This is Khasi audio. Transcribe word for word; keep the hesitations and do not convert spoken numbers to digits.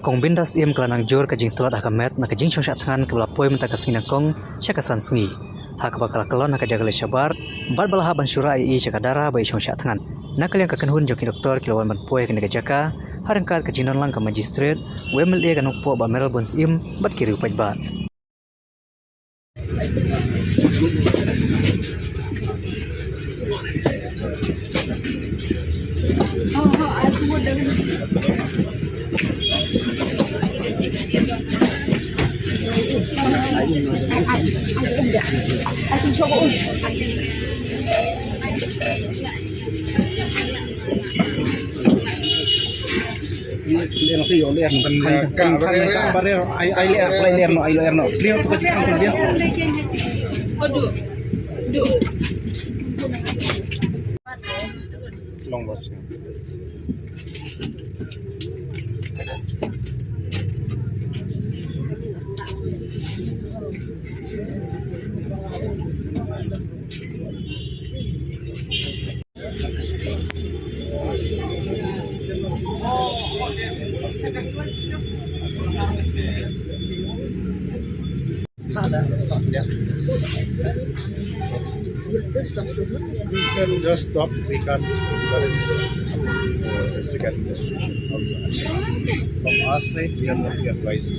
Kong Bindas Im ka la nang jur ka jingtlot ha ka met na ka jingshong shah thngan kaba la poi mynta ka sngi nyngkong sha ka san sngi, ha kaba ka la kyllon ha ka jaka leit shabar bad ba la hap ban shu rah ïa i sha ka dara ba i shong shah thngan. Na ka liang ka kynhun jong ki doktor ki la wan ban poi ha kane ka jaka ha ryngkat ka jingdon lang ka Magistrate, u M L A ka Nongpoh Bah Mayralborn Syiem bad ki riew paidbah. You can just stop. We can, there is, uh, district administration. From our side, we are not advised.